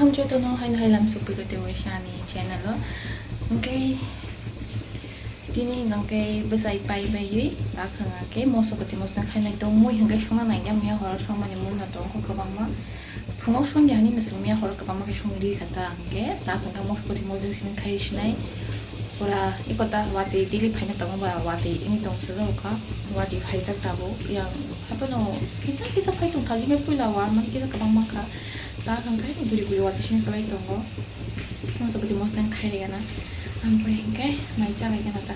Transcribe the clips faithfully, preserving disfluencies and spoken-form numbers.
Ang jotono haino hai lam sokphaikha tei waisa ani channel o. Hwnkhe tini hwnkhe bwchai pai baiwi tak hwnkhe moso kwthwi moso khainai tongmui hwnkhe songna naiya miya horo songmani mungno tongkho kwbangma. Phungo songya hinwi no swngya horo kwbangma khe songwi rikha ta hwnkhe tak hwnkhe moso kwthwi moso simi khai sinai. Pura eko ta watwi daily phaina tongo ba watwi wngwi tong sijak kha. Watwi phaijak tabuk yang haphano kisa kisa phai tong thajikhe puila wa mani kisa kwbangma kha. Ta hwnkhe guri guri watwi sini kwlai tongo. Moso kwthwi moso khai rega na. Ampore hwnkhe mai chalai gana ta.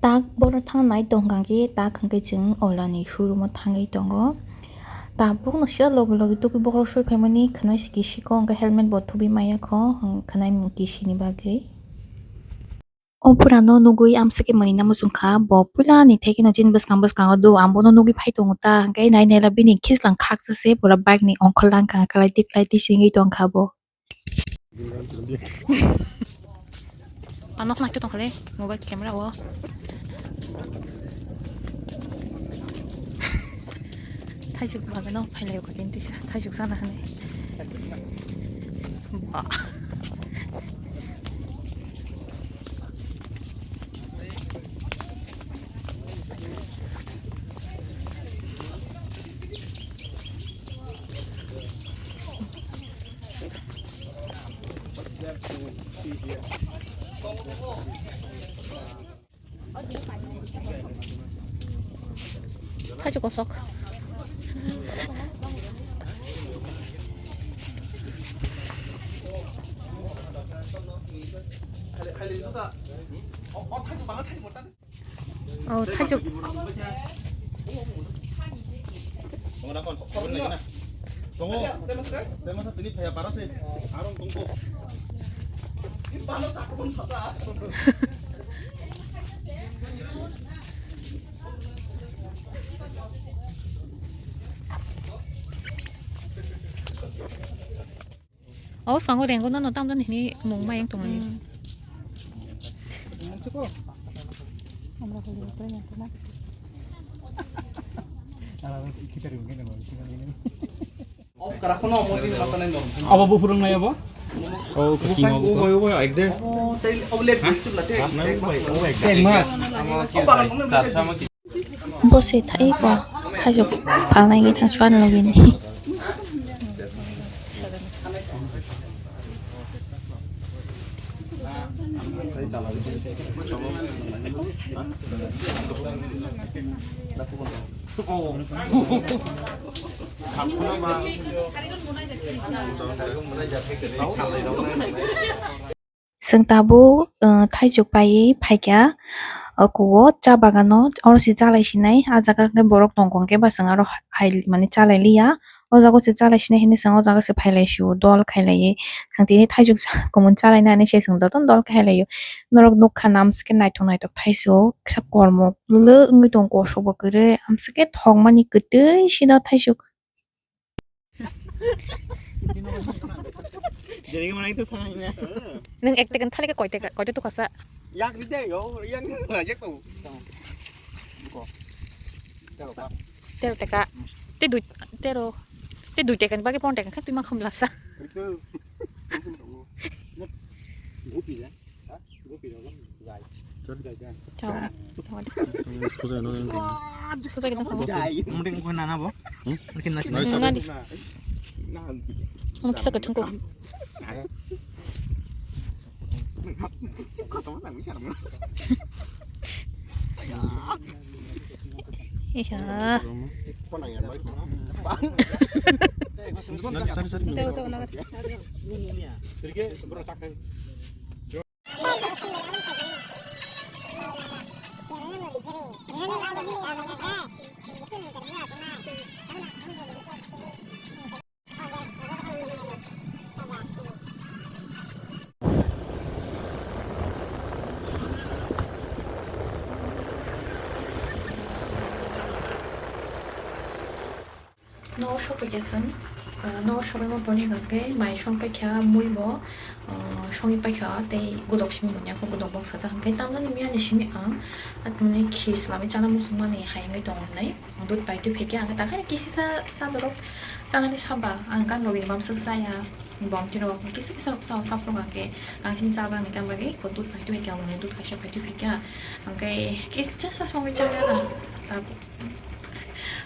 Tak boro thang nai tong kha khe tak hwnkhe chwng ola ni showroom o thangwi tongo. Tabuk no sida logi logi tugui bokhorok soi phaimani khwnai si kisi ko hwnkhe helmet bo thubi maya kho khwnai mung kisi ni bagwi. O pura no nugui amswk khe mwnwi namo chwng kha, bo puila ni thai kheno chini bwskang bwskango do ang bono nugui phai tongo ta, hwnkhe nai naila bini khichlang khaksa se pura bike ni ongkhor lang kha, kwlai ti kwlai ti singwi tong kha bo. Ano khna khe tong kha le mobile camera o. Thaijwk bagwi no phailaio kha khe tisa, thaijwk sana hwnwi. Ba. Thaijwk kosok. Oh, thaijwk. O sango rengo no tam dan hini mung mayang tong ni. Abo bo phurung nai abo? O kati abo. Ekma. Bo se thai ko, thaijwk phalnai wngwi thang chuan logi ni. Chwng tabuk, uh, thaijwk paiwi phaikha, o kugo cha bagano, oro se chalai sinai, ah jaga hwnkhe borok tongkha hwnkhe ba chwng aro hai, mane chalai liya, o jaga o se chalai sinai hinwi chwng o jaga se phailai sio, dol khailaiwi, chwng tini thaijwk kumun chalaina hinwi se chwng jotono dol khailaiwi, norok nukha na amswkhe naithok naithok thaijwk, kisa kormo kwlwk wngwi tongo, kosok bo kwrwi, amswkhe thokmani kwtwi sida thaijwk. Nwng ek teka thali khe koi teka, koi teka tukha sa? Yak ni de yo, yak ni la yak to. Tero teka. Te dui, tero. Te dui teka ni bagwi pon teka khe twi ma khum lasa. Chao. Suja no yang. Suja kita kau. Mending kau nana bo. Hmm? Mungkin nasi. Nana di. Mau kisah ke tungku. Kau sama sama siapa? Iya. Sorry, sorry. Nogo sophaikha chwng. Ah, no sobai ma porni hwnkhe mai song paikha, mui bo, ah, songwi paikha, tei godok simi bo niyakho, godok boksa jak hwnkhe tamjani miyani simi ang, ah, mane khir swlamwi chana muchungmani hai wngwi tongo hwnwi. Dudh paitwi phaikhe ang takhani kisisa sadorok chanani saba, ang gan rogwi mamswk chaya, bomti rok kisa kisa rok sao, saprok hwnkhe ang chini chajakni kam bagwi bo dudh paitwi phaikha, ang dudh kaisa paitwi phaikha, hwnkhe kisasa songwi chana na, tabuk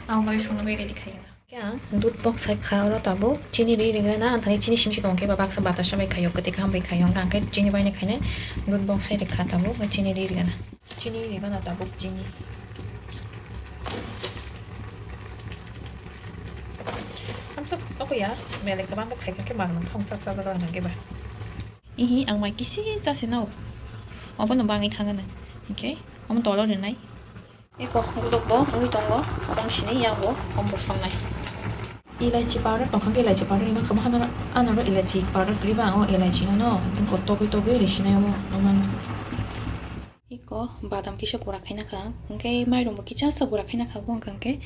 ang bagwi songwi ready khaina. Khe ang dudh boksa kha oro tabuk chini ri rigrana, ang thani chini simi si tong khe ba baksa batasa bai khaio, kwtwi kaham bai khaio, hwnkhe ang khe chini bai ni khainai dudh boksa rikha tabuk chini ri rigrana. Chini rigana tabuk chini. Amsak stokoya, belek tabang bo khaikha khe manwi thongsak chajagra hwnkhe ba. Ihi ang mai kisi chase no. Obono bangwi thangano. Hwnkhe omo tolo rinai. Eko godok bo wngwi tongo, omo sini yang bo, omo bo songnai. Elaichi powder tongkha khe, elaichi powder ima khamo hanaro, anaro elaichi powder kwrwi ba ang o elaichi no, no, togwi togwi risinai omo, omo. Eko badam kisa gura khaina kha, hwnkhe mairum bo kisa sa gura khaina kha, bo hwnkha khe,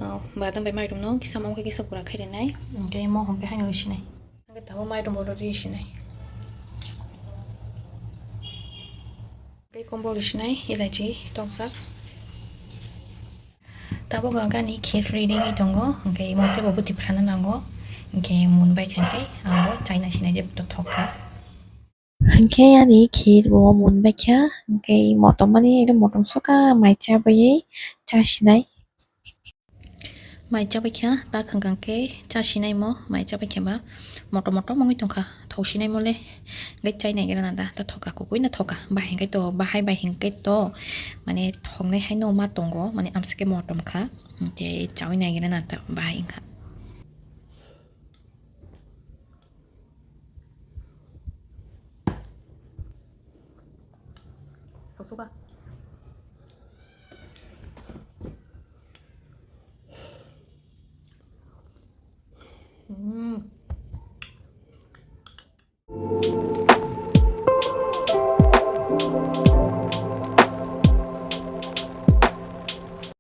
ah, badam bai mairum no kisa mo khe kisa gura khai rinai, hwnkhe mo hwnkhe haino risinai. Hwnkhe tabuk mairum bo risinai. Tei kombo risinai, elaichi tokjak. Tabuk ang ani khe ready wngwi tongo, hwnkhe imo teibo bwtwi phrana nango, hwnkhe mun bai kha khe ang bo chaina sinai je to thok kha. Hwnkhe ani khe bo mun bai kha, hwnkhe motom mani ekdom motom sukha mai cha bai cha sinai. Mai chabai kha, ta khang khang khe cha sinai mo, mai chabai kha ba motom motom wngwi tongkha, thok sinai mo le, hwnkhe chai nai gira na da, ta thoka, kukui no thoka, bahai hwnkhe to, bahai bai hwnkhe to, mane thoknai hai no ma tongo, mane amsike motom kha, hwnkhe chaui nai gira na ta, bahai wngkha. Thok suka.